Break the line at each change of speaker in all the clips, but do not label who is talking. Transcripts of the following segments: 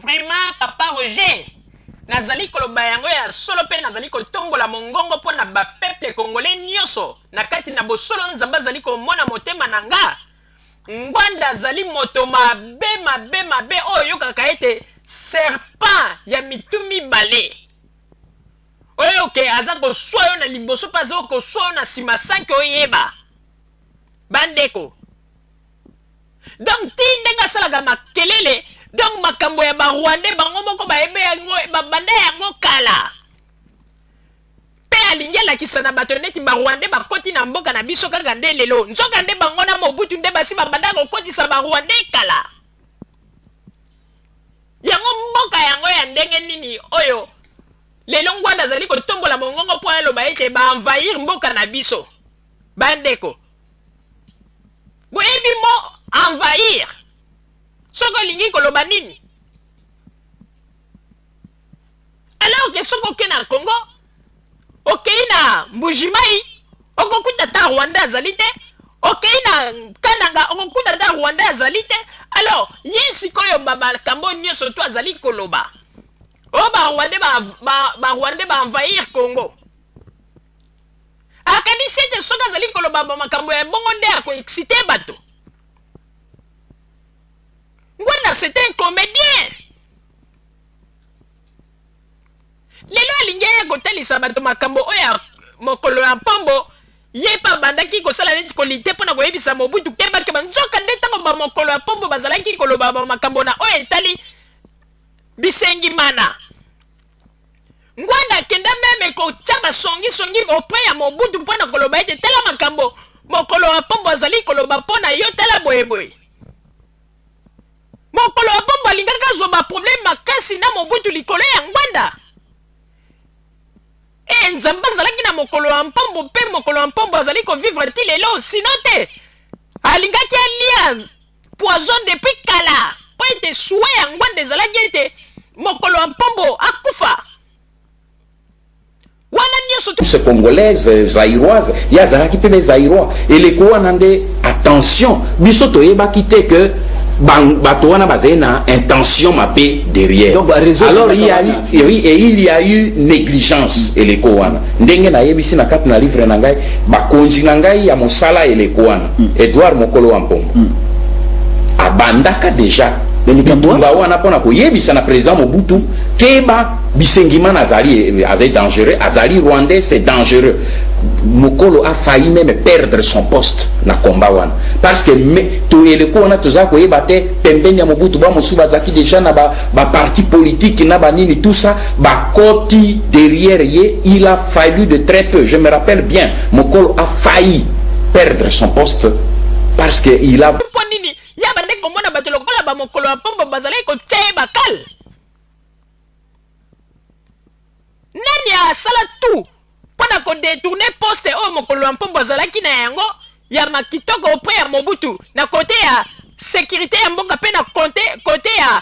Vraiment papa Roger, nazali koloba yango ya solo mpe nazali kotombola mongongo mpo na ba peuple congolais nionso na kati na bosolo Nzambe azali komona motema na nga. Ngbanda azali moto mabe mabe mabe oyo oyokaka ete serpent ya mitu mibale oyo ke aza koswa yo na liboso mpe aza koswa yo na nsima sans que oyeba. Bandeko, donc ti ndenge asalaka makelele, donc makambo ya ba rwandais bango moko bayebi yango, babanda yango kala, mpe alingi alakisa na bato neti ba rwandais bakoti na mboka na biso kaka nde lelo, nzoka nde bango na Mobutu nde basi babanda kokotisa ba rwandais kala. Yango mboka yango ya ndenge nini oyo lelo Ngwanda azali kotombola mongongo mpo aloba ete ba envahir mboka na biso? Bandeko, boyebi mot envahir soki olingi koloba nini? Alors que soki oke na Congo, okei na Mbujimayi, okokuta ata Rwandais azali te, okei na Kananga, okokuta ata Rwandais azali te. Alors ye sikoyo ba makambo nyonso to azali koloba oyo ba Rwandais ba Rwandais ba envahir Congo, akanisi ete soki azali koloba ba makambo ya bongo nde ako exciter bato. Ngwanda c'est un comédien. Lelo alingi aya kotalisa bato makambo oyo ya mokolo ya mpombo ye mpe abandaki kosala neti kolite mpo na koyebisa Mobutu keba keba. Nzoka nde ntango ba mokolo ya mpombo bazalaki koloba ba makambo na oyo etali Bisengimana, Ngwanda akenda meme kotia basongi songi auprès ya Mobutu mpo na koloba ete tala makambo mokolo ya mpombo azali koloba mpo na yo, tala boye boye. Mokolo ya Pombo alingaki azwa ba problème makasi na Mobutu likolo ya Ngbanda. E Nzambe azalaki na mokolo ya Mpombo mpe mokolo ya Mpombo azali ko vivre ti lelo, sinon te alingaki alia poison depuis kala mpo ete souhait ya Ngbanda ezalaki ete mokolo ya Mpombo akufa. Wana nioso to.
Se congolaise zairoise ye azalaki pe zairois eleko wana nde attention biso toyebaki te que bato wana bazali na intention mabe derrière.
Donc, ba réseau
alors il y a eu,
wana.
oui, et il y a eu négligence eleko wana ndenge nayebisi na kati na livre na ngai bakonzi na ngai ya mosala eleko wana Edouard Mokolo wa Mpombo abandaka deja bitumba wana mpona koyebisa na président Mobutu keba Bisengimana azali azali dangereux, azali rwandais, c'est dangereux. Mokolo a failli même perdre son poste na combat wana parce que me, to eleko wana toza koyeba te pembeni ya Mobutu ba mosusu bazalaki déjà na ba, ba parti politique na ba nini tout ça bakoti derrière ye, il a fallu de très peu, je me rappelle bien Mokolo a failli perdre son poste parce que il a
Mpo nini ye abandaki komona bato lokola ba mokolo ya mpombo bazalaki kotia ye bakale? Nani asala tout mpo na ko detourner poste oyo mokolo ya mpombo azalaki na yango ya makitoko auprès ya Mobutu na cote ya securite ya mboka mpe na cote ya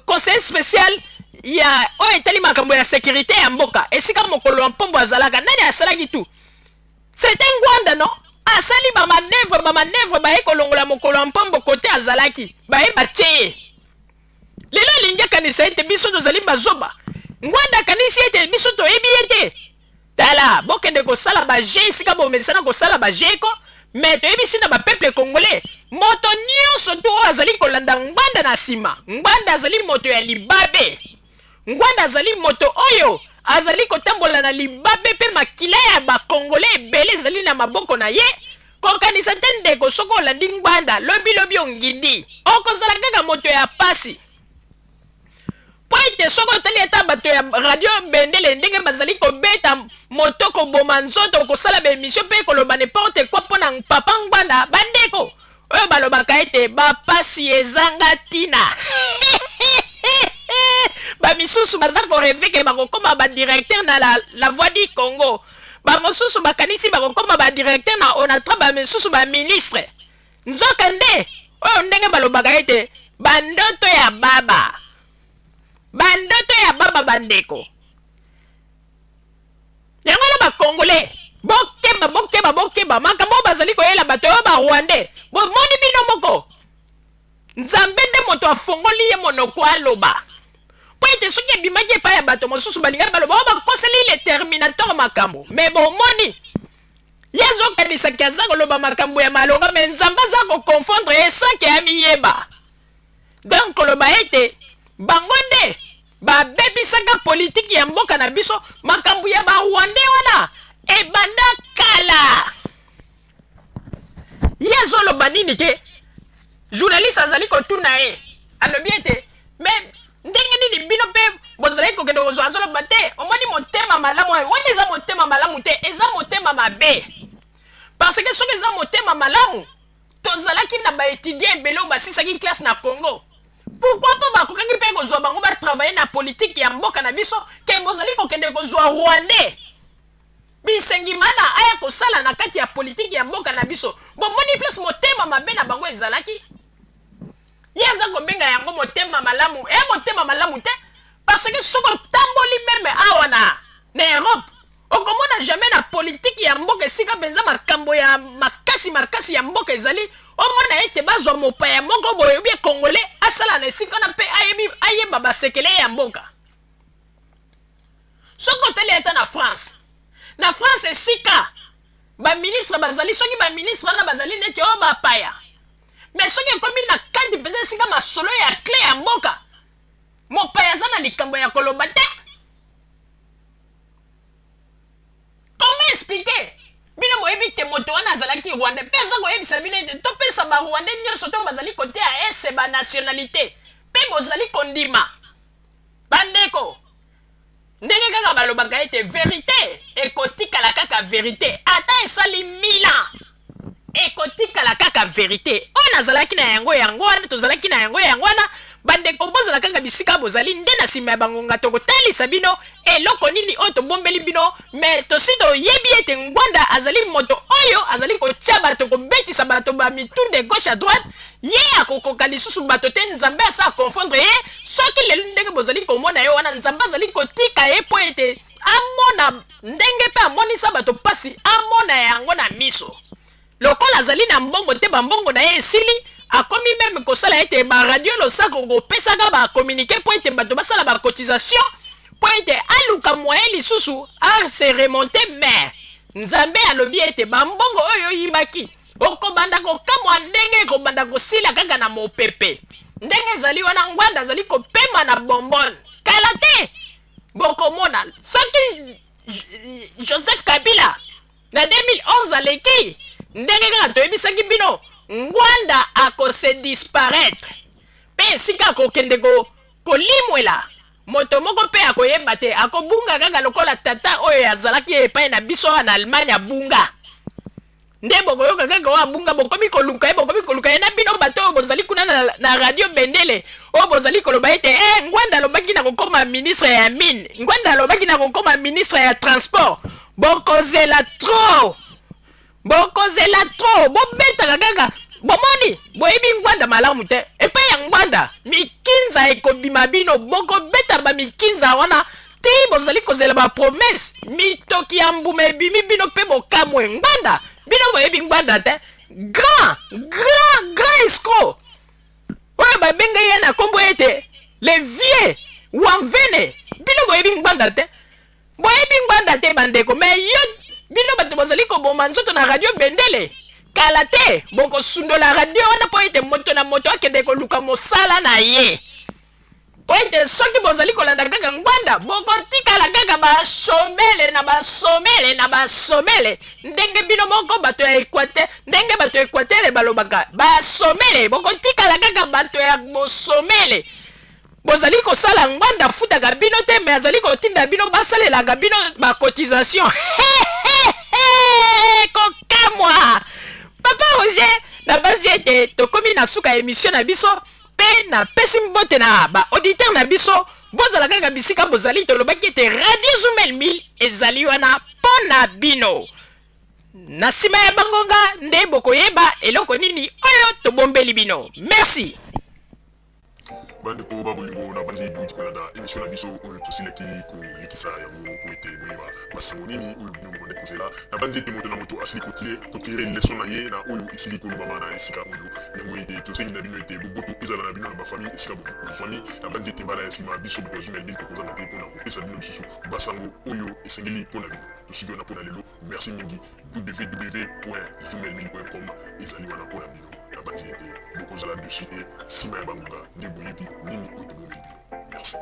conseiller special ya oyo etali makambo ya securite ya mboka esika mokolo ya mpombo azalaka? Nani asalaki tout? C'était Ngwanda non? Asali ba manœuvre ba manœuvre baye kolongola mokolo ya mpombo cote azalaki baye batie ye. Lelo alingi akanisa ete biso tozali bazoba. Ngwanda akanisi ete biso toyebi ye te. Tala, bokende kosala ba jeux esika bomesana kosala ba jeux ko, mais toyebisi na ba peuple congolais, moto nionso tu oyo azali kolanda Ngbanda na sima, Ngbanda azali moto ya libabe. Ngbanda azali moto oyo azali kotambola na libabe pe makila ya ba congolais ebele ezali na maboko na ye. Kokanisa te ndeko soki olandi Ngbanda lobi lobi ongindi okozala kaka moto ya pasi po ete soki otali ata bato ya radio bendele ndenge bazali kobeta moto koboma nzoto kosala ba emission pe koloba n'importe quoi pona papa Ngbanda bandeko oyo balobaka ete ba pasi ezanga tina ba misusu baza ko reve ke bakokoma ba directeur na la voix du Congo Ba mosusu bakanisi bakokoma ba directeur na Onatra, ba misusu ba ministre. Nzoka nde oyo ndenge balobaka ete ba ndoto ya baba, ba ndoto ya baba bandeko. Yango wana ba Congolais bokeba, bokeba, bokeba makambo oyo bazali koyela bato oyo ba Rwandais. Bomoni bino moko, Nzambe nde moto afongoli ye monoko aloba. Mpo ete soki ebimaki epai ya bato mosusu, balingaki baloba, Oh, bakoseli le Terminator makambo. Mais bomoni, ye azokanisa ke aza koloba makambo ya malonga, mais Nzambe aza ko confondre ye sans ke amiyeba. Donc koloba ete bango nde babebisaka politiki ya mboka na biso, makambo ya ba Rwandais wana ebanda kala. Ye azoloba nini te? Journaliste azali kotuna ye, alobi ete mais ndenge nini bino mpe bozalaki kokende kozwa? Azoloba te, omoni motema malamu oyo wana eza motema malamu te, eza motema mabe, parce que soki eza motema malamu, tozalaki na ba étudiants ebele oyo basisaki classe na Congo. Pourquoi mpo bakokaki mpe kozwa bango batravaille na politike ya mboka na biso ke bozali kokende kozwa Rwandais Bisengimana aya kosala na kati ya politiki ya mboka na biso? Bomoni place motema mabe na bango ezalaki? Ye aza kobenga yango motema malamu. E motema malamu te, parce que soki otamboli meme awa na Europe, okomona jamais na politiki ya mboka esika mpenza makambo ya makasi makasi ya mboka ezali, omona ete bazwa mopaya moko boye obie Congolais asala na esika wana mpe ayeba basekele ya mboka. Soki otali ata na France, na France esika baministre bazali, soki baministre wana bazali neti oyo bapaya, mais soki ekomi na kati mpenza esika masolo ya cle ya mboka, mopaya aza na likambo ya koloba te. Comment expliquer? Bino boyebi te moto wana azalaki Rwandais, mpe aza koyebisa bino ete topesa ba Rwandais nyonso to bazali kote ya ese ba nationalité, mpe bozali kondima. Bandeko, ndenge kaka balobaka ete verite ekotikala kaka verite, ata esali 1000 ans, ekotikala kaka verite. Oyo nazalaki na yango yango wana, tozalaki na yango yango wana. Bandeko, bozala kaka bisika bozali, nde na nsima ya bangonga tokotalisa bino eloko nini oyo tobombeli bino. Mais tosi toyebi ete Ngwanda azali moto oyo azali kotia bato, kobetisa bato ba mitu de gauche à droite. Ye akokoka lisusu bato te, Nzambe asa akonfondre ye. Soki lelo ndenge bozali komona ye wana, Nzambe azali kotika ye mpo ete amona ndenge mpe amonisa bato mpasi, amona yango na miso. Lokola azali na mbongo te, bambongo na ye esili, akomi meme kosala ete ba radio Losako kopesaka ba communiqué mpo ete bato basala ba cotisation mpo ete aluka moyen lisusu a se remonter. Mais Nzambe alobi ete bambongo oyo oyibaki, okobanda kokamwa ndenge ekobanda kosila kaka na mopepe. Ndenge ezali wana, Ngwanda azali kopema na bonbonne. Kala te bokomona soki Joseph Kabila na 2011 aleki ndenge kaka toyebisaki bino, Ngwanda akose disparaître mpe esika akokende kolimwela, moto moko mpe akoyeba te, akobunga kaka lokola tata oyo azalaki epai na biso awa na Allemagne abunga. Nde bokoyoka kaka oyo abunga, bokomi koluka ye, bokomi koluka ye na bino bato oyo bozali kuna na radio Bendele, oyo bozali koloba ete Ngwanda alobaki na kokoma ministre ya mine, Ngwanda alobaki na kokoma ministre ya transport. Bokozela trop, bokozela trop, bobetaka kaka. Bomoni, boyebi Ngwanda malamu te. Epai ya Ngwanda mikinza ekobima, bino bokobeta bamikinza wana ti bozali kozela ba promesse. Mitoki ya mbuma ebimi, bino mpe bokamwe. Ngbanda, bino boyebi Ngbanda te, grand grand grand escroc oyo babenga ye na nkombo ete le vieux Wamvene. Bino boyebi Ngbanda te, boyebi Ngbanda te bandeko. Mais yo, bino bato bozali koboma nzoto na radio Bendele, kala te bokosundola radio wana mpo ete moto na moto akende koluka mosala na ye, po ete soki bozali kolanda kaka Ngbanda, bokotikala kaka basomele na basomele na basomele, ndenge bino moko bato ya Equateur, ndenge bato ya Equateur balobaka basomele. Bokotikala kaka bato ya bosomele. Bozali kosala, Ngbanda afutaka bino te, mais azali kotinda bino basalelaka bino bacotisation. Kokamwa! Papa Roger, nabanzi ete tokomi na suka ya émission na biso, mpe napesi mbote na baauditeur na biso. Bozala kaka bisika bozali. Tolobaki ete radio Zumel 1000 ezali wana mpo na bino. Na nsima ya bangonga nde bokoyeba eloko nini oyo tobombeli bino. Merci.
Bandeko ba bolingo, na bandi bouti kolanda émission na biso oyo tosilaki kolekisa yango po ete boyeba basango nini oyo bino bobandaki kozela. Na bandi ete moto na moto asili kotire leçon na ye na oyo esili kolobama na esika oyo. Yango ete tosengi na bino ete boboto. Ezala na bino na bafamille esika bozwami. Nabanzi ete mbala ya nsima, biso bato ya Zoom Mille tokozanga te mpona kopesa bino lisusu basango oyo esengeli mpo na bino. Tosuki wana mpo na lelo. Merci mingi. www.zoomelmille.com ezali wana mpo na bino. Nabanzi ete bokozala déçus te. Nsima ya bangonga nde boyebi nini oyo tobomeli bino. Merci.